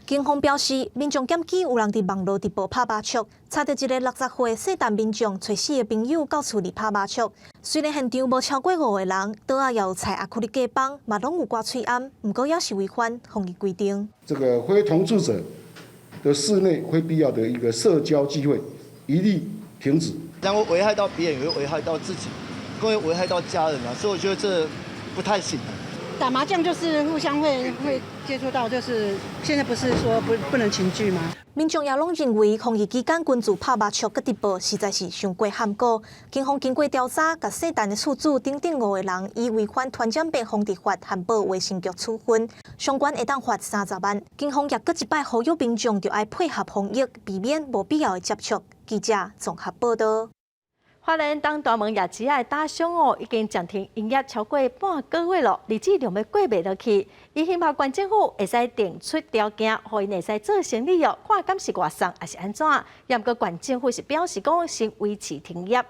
警方表示，民眾檢舉有人佇網路直播拍麻將，查著一个60歲姓陳民眾，揣四个朋友到厝裡拍麻將。雖然現場無超過五個人，桌仔也有菜亞克力隔板，嘛攏有掛喙罨，毋過也是違反防疫規定。這個非同住者的室內非必要的一個社交聚會，一律停止。然後危害到別人，也會危害到自己，更會危害到家人啊！所以我覺得這不太行。打麻將就是互相會接觸到，就是現在不是說不能群聚嗎？民眾也攏認為防疫期間群聚拍麻將閣直播，實在是傷過譀古。警方經過調查，共姓陳的厝主等等五個人，以違反傳染病防治法和報衛生局處分，上懸會當罰30萬。警方也閣一擺呼籲民眾，著愛配合防疫，避免無必要的接觸。記者綜合報道。花蓮東大門夜市的打商哦，已經暫停營業超過半個月囉，日子量欲過袂落去。伊希望縣政府會使定出條件，予𪜶會使做生意哦。看敢是外送，抑是按怎？毋過縣政府是表示講，先維持停業。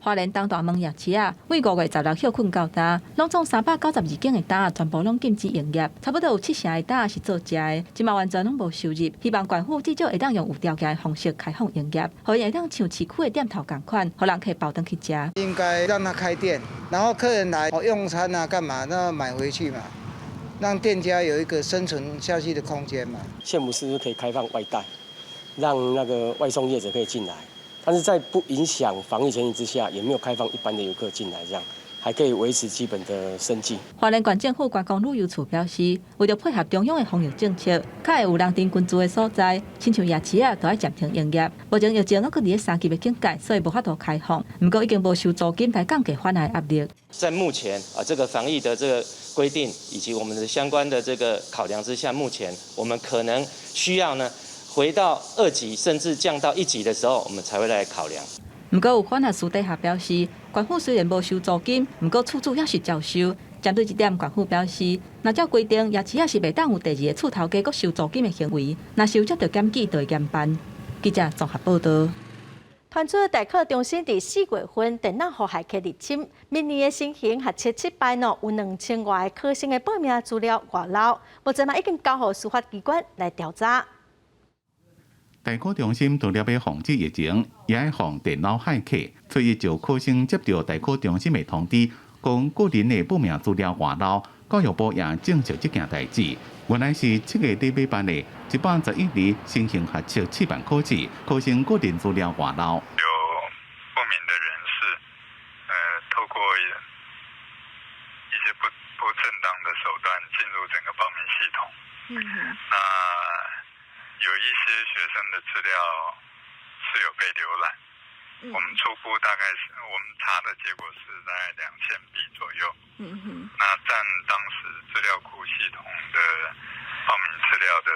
花蓮東大門夜市仔，對5月16歇睏到今，攏總392間的檔仔全部攏禁止營業，差不多有七成的檔仔是做食的，這馬完全攏無收入。希望縣府至少會當用有條件的方式開放營業，予𪜶會當像市區的店頭仝款，予人客包轉去食。應該讓他開店，然後客人來用餐啊，幹嘛？那買回去嘛，讓店家有一個生存下去的空間嘛。縣府是不是可以開放外帶，讓那個外送業者可以進來？但是在不影響防疫前提之下，也沒有開放一般的遊客進來，這樣還可以維持基本的生計。花蓮縣政府觀光旅遊處表示，為著配合中央的防疫政策，較會有人佇群聚的所在，親像夜市仔，都愛暫停營業。目前疫情猶閣佇咧三級的警戒，所以無法度開放。毋過已經無收租金來降低販的壓力。在目前啊，這個防疫的這個規定以及我們的相關的這個考量之下，目前我們可能需要呢，回到二級甚至降到一級的時候，我們才會來考量。毋過有販仔私底下表示，縣府雖然無收租金，毋過厝主猶是照收。針對這點，縣府表示，若照規定，夜市仔是袂當有第二个厝頭家閣收租金的行為，若是有接著檢舉，就會嚴辦。記者綜合報道。傳出大考中心佇4月份電腦予駭客入侵，明年的申請學測失敗咯，有2000外个考生的報名資料外漏，目前嘛已經交予司法機關來調查。大考中心除了欲防止疫情，也愛防電腦駭客。所以就考生接著大考中心的通知，講個人的報名資料外漏，教育部也證實這件代誌。原來是7月底欲辦的111新型學測試範考試，考生個人資料外漏。有不明的人士，透過一些不正當的手段進入整個報名系統。那有一些學生的資料是有被瀏覽，我們初估大概是我們查的結果是在2000筆左右。那佔當時資料庫系統的報名資料的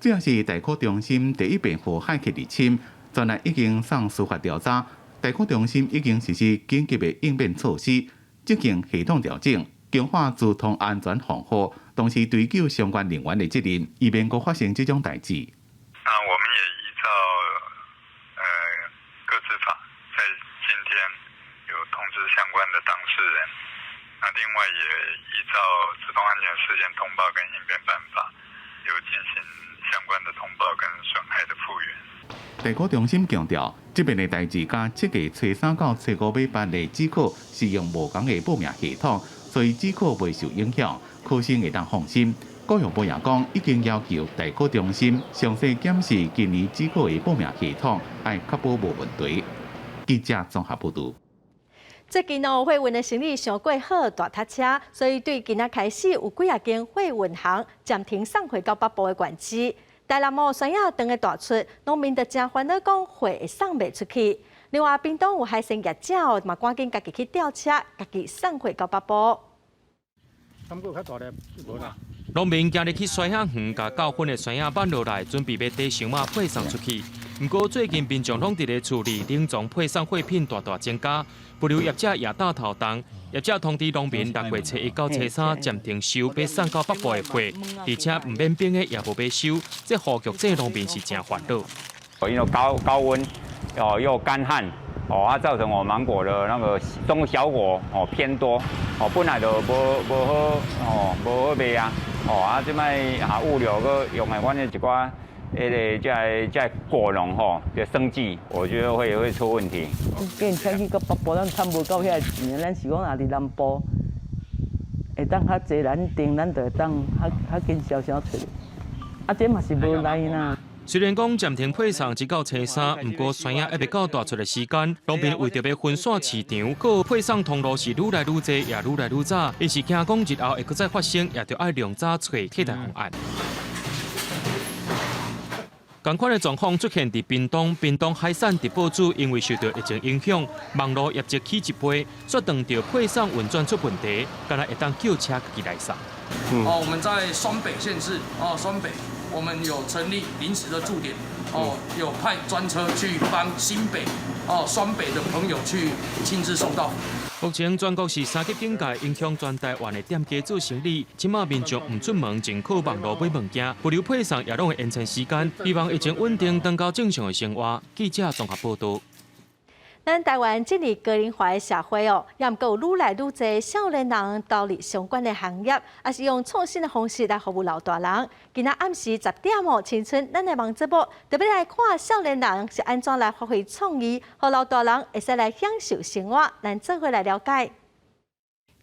2.76%。這是大考中心第一遍予駭客入侵，專案已經送司法調查。大考中心已經實施緊急的應變措施，進行系統調整，強化資通安全防護，同時追究相關人員的責任，以免閣發生這種代誌。那我們也依照個資法，在今天有通知相關的當事人。那另外也依照資通安全事件通報跟應變辦法，有進行相關的通報跟損害的復原。大考中心強調，這遍的代誌佮7月初3到初五欲辦的指考是用無仝的報名系統，所以指考袂受影響，考生會當放心。教育部也講，已經要求大考中心詳細檢視今年指考的報名系統，愛確保無問題。記者綜合報導。最近哦，貨運的生意傷過好，大塞車，所以對今仔開始有幾仔間貨運行暫停送貨到北部的縣市。台南哦，酸葉長的大出，農民就誠煩惱，講貨會送袂出去。另外，屏東有海鮮業者哦，嘛趕緊家己去吊車，家己送貨到北部。農民今日去蟀仔園，共夠粉的蟀仔挽落來，準備欲提箱仔配送出去。毋過最近民眾攏佇咧厝裡冷藏配送貨品大大增加，物流業者也擔頭重。業者通知農民六月初一到初三暫停收欲送到北部的貨，而且毋免冰的也無欲收，這予局這農民是誠煩惱。因為高高溫哦又乾旱哦，啊造成我芒果的那個中小果哦偏多哦，本來就無無好哦無好賣啊哦啊這擺啊物流閣用的阮的一寡彼个這个這个果農吼的生計，我覺得會會出問題。計程車去到北部，咱趁無夠遐錢，咱是講若佇南部會當較濟人訂，咱就會當較較緊銷銷出去。啊，這嘛是無奈啦。雖然講暫停配送直到初三，毋過蟀仔猶未到大出的時間，農民為著欲分散市場，閣配送通路是愈來愈濟，也愈來愈早，𪜶是驚講日後會閣再發生，也著愛量早揣替代方案。仝款的狀況出現佇屏東，屏東海產佇報紙因為受著疫情影響，網路業績起一倍，煞當著配送運轉出問題，敢若會當叫車家己來送。哦，我們在雙北縣市，哦，雙北，我們有成立臨時的駐點，哦，有派專車去幫新北，哦，雙北的朋友去親自送到。目前全國是三級警戒，影響全台灣的店家做生理。這馬民眾毋出門，淨靠網路買物件，物流配送也攏會延長時間。希望疫情穩定，轉到正常的生活。記者綜合報導。咱台灣進入高齡化的社會哦，也毋過有愈來愈濟少年人投入相關的行業，也是用創新的方式來服務老大人。今仔暗時十點哦，青春咱的網節目特別來看少年人是按怎來發揮創意，予老大人會使來享受生活。咱做伙來了解。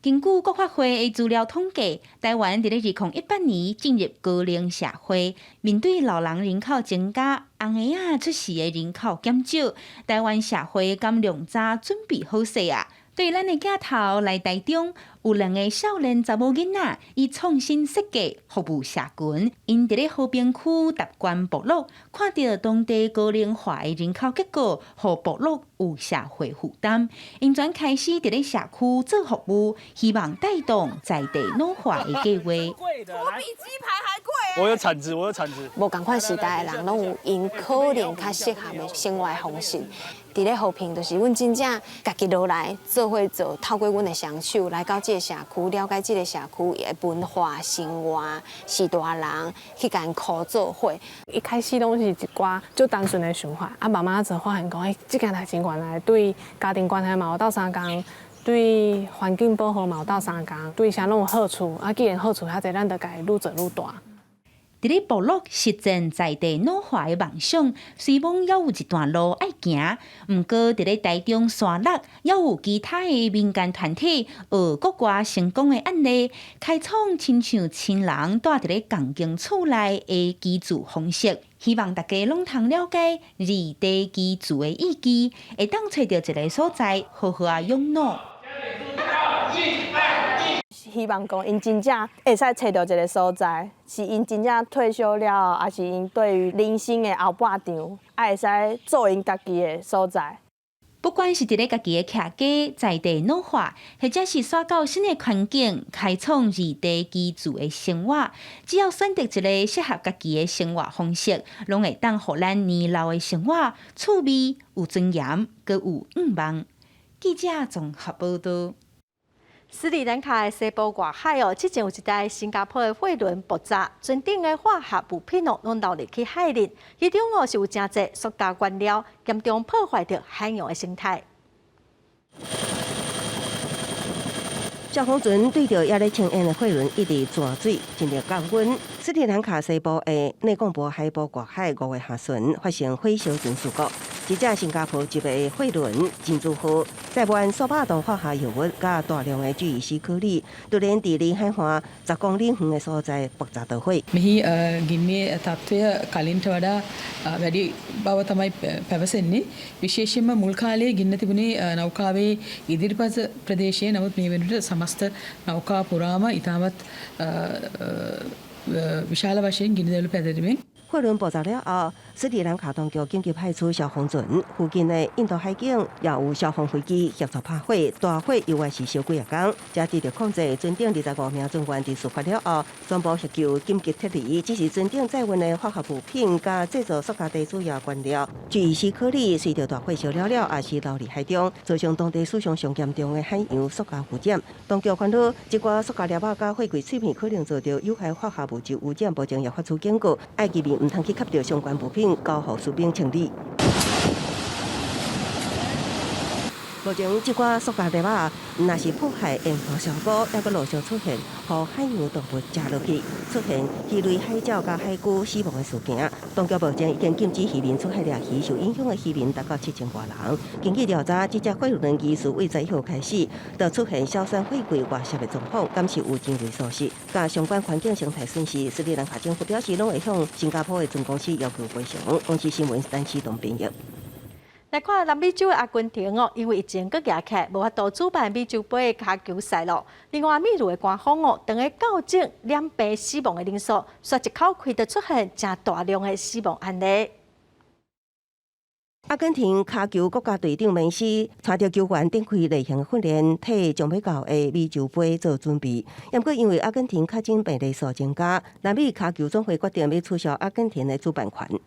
根據國發會的資料統計，台灣佇咧2018年進入高齡社會，面對老人人口增加，紅嬰仔出世的人口減少，台灣社會敢量早準備好勢啊？對咱的鏡頭來台中，有兩个少年查某囡仔，伊創新設計服務社群，𪜶佇咧和平區達觀部落，看著當地高齡化的人口結構，予部落有社會負擔，𪜶轉開始佇咧社區做服務，希望帶動在地老化的計劃。我比雞排還貴。我有鏟子，我有鏟子。無仝款時代的人，攏有𪜶可能較適合的生活方式。佇咧和平，就是阮真正家己落來做伙做，透過阮的雙手來到這个社區，了解這个社區的文化生活，序大人去共𪜶箍做伙。一開始攏是一寡足單純的想法，啊，慢慢就發現講，欸，這件代誌原來對家庭關係嘛有鬥相共，對環境保護嘛有鬥相共，對啥攏有好處。啊，既然好處遐濟，咱就共伊愈做愈大。佇咧部落實踐在地老化的夢想，雖罔猶有一段路愛行，毋過佇咧台中沙鹿，猶有其他的民間團體學國外成功的案例，開創親像親人蹛佇咧仝間厝內的居住方式，希望大家攏通了解在地居住的意義，會當揣著一个所在，好好仔養老。希望講，𪜶真正會使揣著一个所在，是𪜶真正退休了後，抑是𪜶對於人生的後半場，會使做𪜶家己的所在。不管是佇咧家己的徛家在地老化，或者是徙到新的環境，開創在地居住的生活，只要選擇一个適合家己的生活方式，攏會當予咱年老的生活趣味、有尊嚴，閣有願望。記者綜合報導。斯里蘭卡的西部外海哦，之前有一台新加坡的貨輪爆炸，船頂的化學物品哦，攏流入去海裡，其中哦是有誠濟塑膠原料，嚴重破壞著海洋的生態。消防船對著猶咧青煙的貨輪一直泉水，盡力降溫。斯里蘭卡西部的內貢波海部外海五月下旬發生火燒船事故，一隻新加坡籍的貨輪珍珠號載滿數百噸化學藥物佮大量的聚乙烯顆粒，突然佇離海岸10公里遠的所在爆炸著火。 මෙහි ගින්නේ තත්ත්වය කලින්ට වඩා වැඩි බව තමයි පැවසෙන්නේ. විශේෂයෙන්ම මුල් කාලයේ ගින්න තිබුණේ නෞකාවේ ඉදිරිපස ප්‍රදේශයේ. නමුත් මේ වෙනකොට සමස්ත නෞකාව පුරාම ඉතාමත් විශාල වශයෙන් ගිනි දැවලු පැතිරෙමින්. 貨輪爆炸了後，斯里蘭卡當局緊急派出消防船，附近的印度海警也有消防飛機協助拍火，大火猶原是燒幾仔工，才得著控制。船頂25名船員佇事發了後，全部獲救緊急撤離。只是船頂載運的化學物品佮製造塑膠的主要原料聚乙烯顆粒，隨著大火燒了了，也是流入海中，造成當地史上上嚴重的海洋塑膠污染。當局煩惱，這寡塑膠粒仔佮貨櫃碎片可能造成有害化學物質污染，目前也發出警告，愛漁民毋通去吸著相關物品，交予士兵清理。目前，這寡塑膠粒仔，若是破壞沿河效果，猶閣陸續出現，予海洋動物食落去，出現魚類、海鳥佮海龜死亡的事件。當局目前已經禁止漁民出海掠魚，受影響的漁民達到7000外人。根據調查，這隻貨輪機自21號開始，就出現硝酸貨櫃外洩的狀況，敢是有人為疏失，佮相關環境生態損失。斯里蘭卡政府表示，攏會向新加坡的船公司要求賠償。公視新聞陳啟東編譯。來看南美洲的阿根廷哦，因為疫情閣嚴起來，無法度主辦美洲盃跤球賽咯。另外，秘魯的官方哦，當咧校正染病死亡的人數，煞一口氣就出現誠大量的死亡案例。阿根廷跤球國家隊長梅西帶著球員展開例行訓練，替將欲到的美洲盃做準備。毋過因為阿根廷確診病例數增加，南美跤球總會決定欲取消阿根廷的主辦權。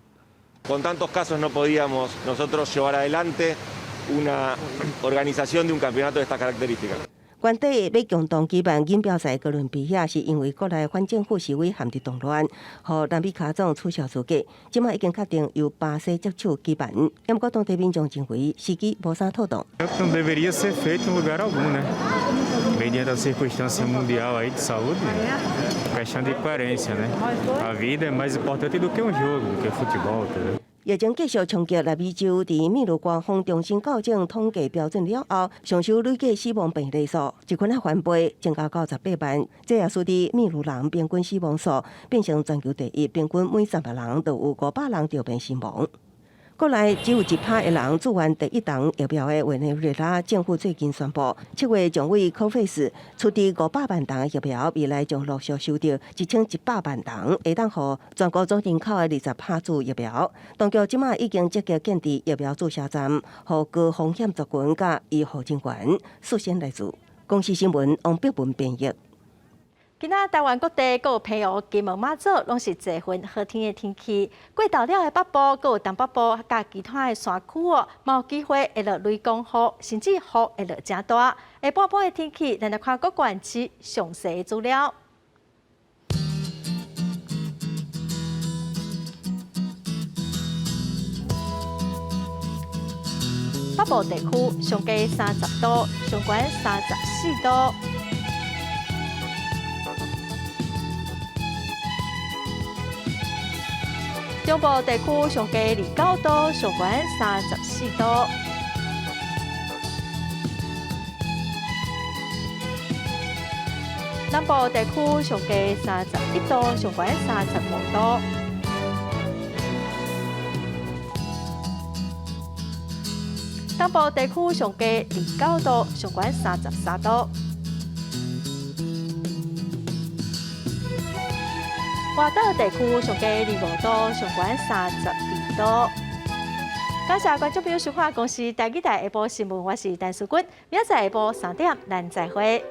Con tantos casos no podíamos nosotros llevar adelante una organización de un campeonato de estas características。原底欲共同舉辦錦標賽哥倫比亞，是因為國內反政府示威陷入動亂，予南美跤總取消資格。這馬已經確定由巴西接手舉辦。毋過當地民眾認為時機無啥妥當。 Não deveria ser feito em lugar algum, né? Mediante a circunstância mundial aí de saúde, questão de coerência, né? A vida é mais importante do que um jogo, do que futebol, entendeu? 疫情繼續衝擊南美洲，佇秘魯官方重新校正統計標準了後，上周累計死亡病例數一棍仔翻倍，增加到18萬。這也使得秘魯人平均死亡數變成全球第一，平均每300人就有500人著病身亡。國內只有1%的人注完第一劑疫苗的委內瑞拉政府最近宣布，7月將為 COVAX 出資500萬劑疫苗，未來將陸續收著1100萬劑，會當予全國總人口的20%注疫苗。當局這馬已經積極建置疫苗注射站，予高風險族群佮醫護人員率先來注。公視新聞王碧文編譯。今仔台灣各地閣有澎湖、金門、馬祖，攏是濟雲好天的天氣。過晝了的北部，閣有東北部，佮其他的山區哦，嘛有機會會落雷公雨，甚至雨會落誠大。下半晡的天氣，咱來看各縣市詳細的資料。北部地區上低30度，上懸34度。中部地區上低29度，上懸34度。南部地區上低31度，上懸35度。東部地區上低29度，上懸33度。外島地區上低25度，上懸32度。感謝觀眾朋友收看《公視台語台下晡新聞》，我是陳淑君，明仔載下晡3點，咱再會。